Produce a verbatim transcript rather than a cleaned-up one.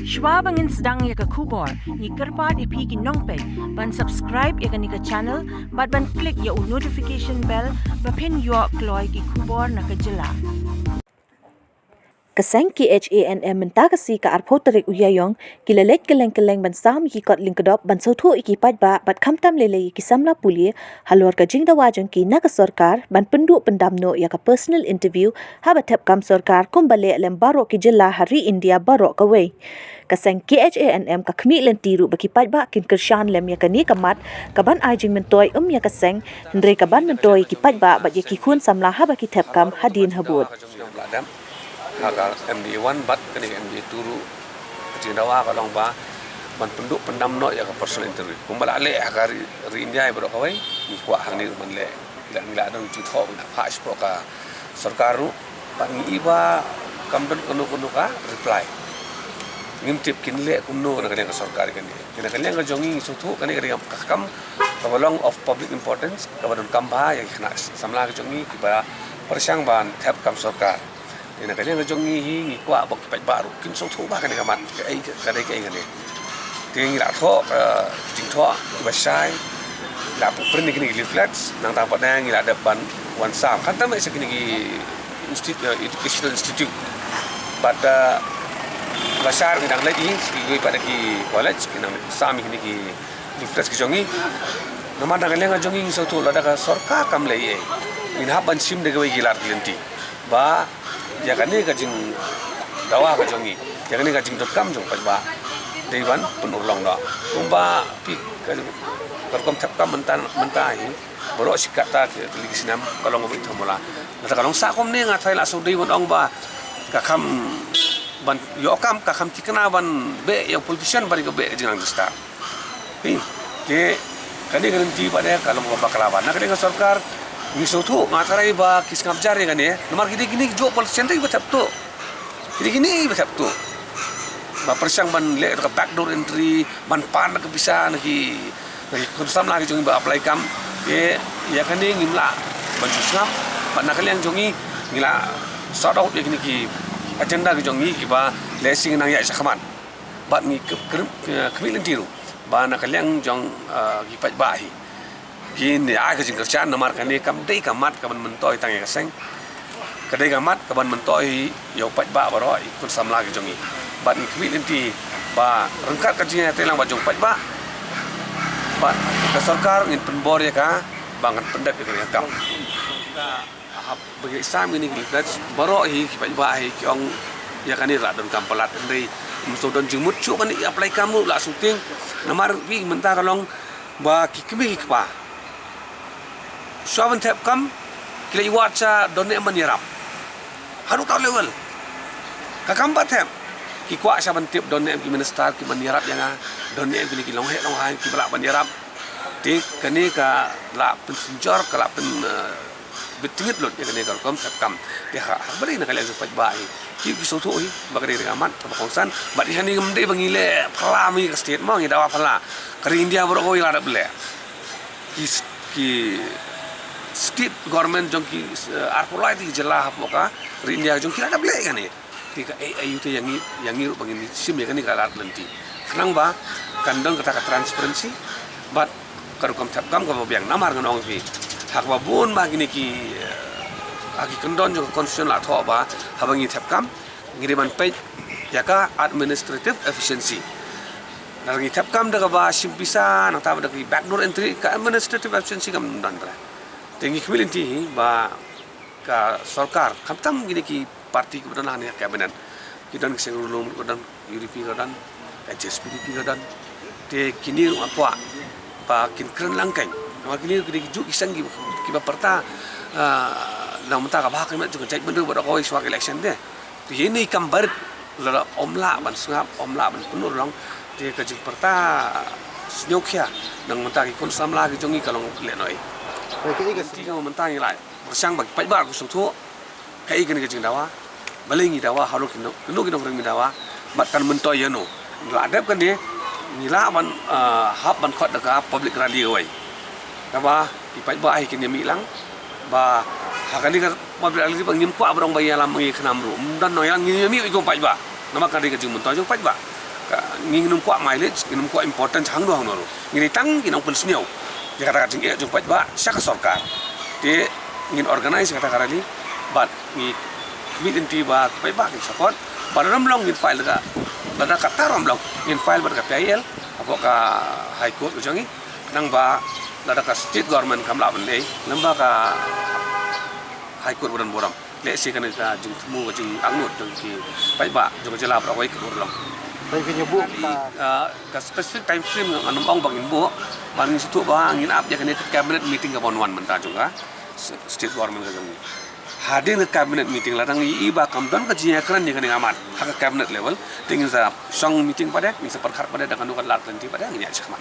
Shwa ba ngin sdang ïa ka khubor, ngi kyrpad ïa phi ki nongpeit ban subscribe ïa kane ka channel bad ban click ïa u notification bell ba phin ïoh kloi ki khubor na ka jylla. Ka seng K H A N M mynta ka sngi ka arphew tarik u Ïaïong ki la leit kylleng kylleng ban sam ïa ki kot lyngkdop ban sngewthuh ïa ki paidbah bad khamtam lei lei ïa ki samla pule halor ka jingdawa jong ki na ka sorkar ban pynduh pyndam noh ïa ka personal interview haba thep kam sorkar kumba leh lem baroh ki jylla ha ri India baroh kawei. Ka seng K H A N M ka khmih lynti ruh ba ki paidbah kin kyrshan lem ïa kane ka mat kaban ai jingmyntoi um ïa ka seng, hynrei kaban myntoi ïa ki paidbah bad ïa ki khun samla haba ki thep kam hadien habud. Ka jong ngi ym lah dep ha ka M D A one bad kane ka M D A two ruh. Ka jingdawa ka long ba ban pynduh pyndam noh ïa ka personal interview kumba la leh ha ka ri, ri India baroh kawei. Ngi kwah hangne ruh ban leh, ngi la, ngi la don jingthoh, ngi la phah shapoh ka sorkar ruh. Bad ngi i ba kam don kano kano ka reply. Ngim tip kin leh kumno na ka liang ka sorkar kane. Te na ka liang ka jong ngi ngi sngewthuh kane ka dei ka kam kaba long of public importance kaba donkam bha ïa ki khynnah samla ka jong ngi kiba pyrshang ban thep kam sorkar. Te na ka liang ka jong ngi hi ngi kwah ba ki paidbah ruh kin sngewthuh ba kane ka mat kaei, ka dei kaei kane. Te ngi la thoh, eh, jingthoh kiba shai, la print ïa kine ki leaflets, nangta pat ngi la dep ban wan sam. Khamtam eh sha kine ki institu-, eh, educational institute. Bad, eh, la shar ngi dang leit hi sha kiwei pat ki college, ngi dang sam ïa kine ki leaflets ki jong ngi. Namar na ka liang ka jong ngi ngi sngewthuh lada ka sorkar kam leh ei, ngin hap ban shim da kiwei ki lad ki lynti. Ba ïa kane ka jingdawa ka jong ngi, ïa kane ka jingdonkam jong paidbah dei ban pynurlong noh. Kumba phi, ka, ka rukom thep kam mynta, mynta hi baroh shi katta ki, ki snem ka long ba i thong mula. Lada ka long sah kumne nga tharai la shu dei ban ong ba ka kham ban ïoh kam, ka kham thikna ban beh ïa u politician ba dei ka beh ka jingrang jingstad. Hi, te kane ka lynti ba dei ka long ba bakla ba na ka dei ka sorkar. Ngi sngewthuh, nga tharai ba ki sngap jar ïa kane. Namar ki dei kine ki juh politician te kiba thep tuh. Ki dei kine kiba thep tuh. Ba pyrshang ban leh ka backdoor entry, ban pan ka pisa na ki, na ki khun samla ki jong ngi ba apply kam. Te ïa kane ngim lah ban shu sngap. Bad na ka liang jong ngi ngi la sort out ïa kine ki agenda ki jong ngi kiba lehse ngi nang ïaid shakhmat. Bad ngi kyrp-, kyrp-, khmih lynti ruh ba na ka liang jong, ah, ki paidbah hi kin ïa ai ka jingkyrshan namar kane kam dei ka mat kaban myntoi tang ïa ka seng. Ka dei ka mat kaban myntoi ïa u paidbah baroh, ïa ki khun samla ki jong ngi. Bad ngi khmih lynti ba ryngkat ka jingïatreilang bad jong u paidbah, bad ka sorkar ngin pynbor ïa ka ba ngan pyndep ïa kane ka kam. Haba ngi sam ïa kine ki leaflets baroh hi ki paidbah hi ki ong ïa kane la donkam palat, hynrei ym shu don jingmut shuh ban ïa apply kam ruh la shooting. Namar phi, mynta ka long ba ki kmie ki kpa shuwa ban thep kam ki la ïa wad sha don ne em ban ïarap. Haduh ta level ka kam ba thep ki kwah sha ban tip don ne em ki minister ki ban ïarap ïa nga, don ne em kine ki longheh longhaiñ kiba lah ban ïarap. Te kane ka la pynsynjor, ka la pyn, eh, bit tyngit lut ïa kane ka rukom thep kam. Te ha, ha balei na ka liang jong paidbah hi ki, ki sngewthuh hi ba ka dei ka mat kaba kongsan. Bad ïa kane ngam dei ba ngi leh phylla ma ngi ka state, ma ngi dawa phylla. Ka ri India baroh kawei la dep leh. Ki s-, ki state government jong ki, eh, arphew lai tylli ki jylla hapoh ka ri India jong ki la dep leh ïa kane. Te kaei aïu te ïa ngi, ïa ngi ruh ba ngin shim ïa kane ka lad lynti. Khnang ba kan don kata ka transparency bad ka rukom thep kam kaba biang. Namar ngan ong ïa phi, ha kaba bun ba kine ki, eh, ha ki kyndon jong ka constitution la thoh ba haba ngi thep kam ngi dei ban peit ïa ka administrative efficiency. Lada ngi thep kam da kaba shim pisa, nangta ba da ki backdoor entry, ka administrative efficiency kam don re. Te ngi khmih lynti hi ba ka sorkar, khamtam kine ki party kiba don hangne ha cabinet, ki don ki seng ruh lum, ka don U D P, ka don H S P D P, ka don. Te kine ruh nga kwah ba kin kren lang keiñ. Namar kine ruh ki dei ki juh ki seng kiba, kiba pyrta, ah, na ka bynta ka bha ka miat jong ka jaitbynriew baroh kawei shuwa ka election te. Te ïa kine kam barit lada ym lah ban sngap, ym lah ban pynurlong, te ka jingpyrta sngewkhia na ka bynta ki khun samla ki jong ngi ka long lehnohei. Te ka, ka, ka, mynta ngi la pyrshang ba ki paidbah ki sngewthuh kaei kane ka jingdawa, balei ngi dawa, halor kino, kino ki nongrim ngi dawa, bad kan myntoi ïano. La dep kane ngi lah ban, ah, hap ban khot da ka public rally kawei. Kaba ki paidbah hi kin ïa mih lang ba ha kane ka public rally ba ngim kwah ba dang ba ïalam ïa ka nam ruh. Ym don nongïalam, ngin ïa mih ïa ki paidbah. Namar ka dei ka jingmyntoi jong paidbah. Ka, ngi ngin ym kwah mileage, ngin ym kwah importance hangno hangno ruh. Ngi dei tang ki nongpynsniew ïa kata ka jingeh jong paidbah sha ka sorkar. Te ngin organize kata ka rally bad ngi khmih lynti ba ki paidbah kin support. Bad lada ym long ngin file da ka, lada kata ruh ym long ngin file bad ka P I L hapoh ka High Court ka jong ngi. Khnang ba lada ka state government kam lah ban leh, lada ka High Court ba don burom, lehse kane ka jingthmu, ka jingangnud jong ki paidbah jong ka jylla baroh kawei kan urlong. Tang ki ngi buh ka, ah, ka specific time frame ngan ym ong ba ngin buh, ba ngin sngewthuh ba ngin ap ïa kane ka cabinet meeting ka ban wan mynta jong ka s-, state government ka jong ngi. Hadien ka cabinet meeting lada ngi ïohi ba kam don ka jingïakren ïa kane ka mat ha ka cabinet level, te ngin sa shong meeting pat de, ngin sa pyrkhat pat de da kano ka lad lynti pat de, ngin ïa shim.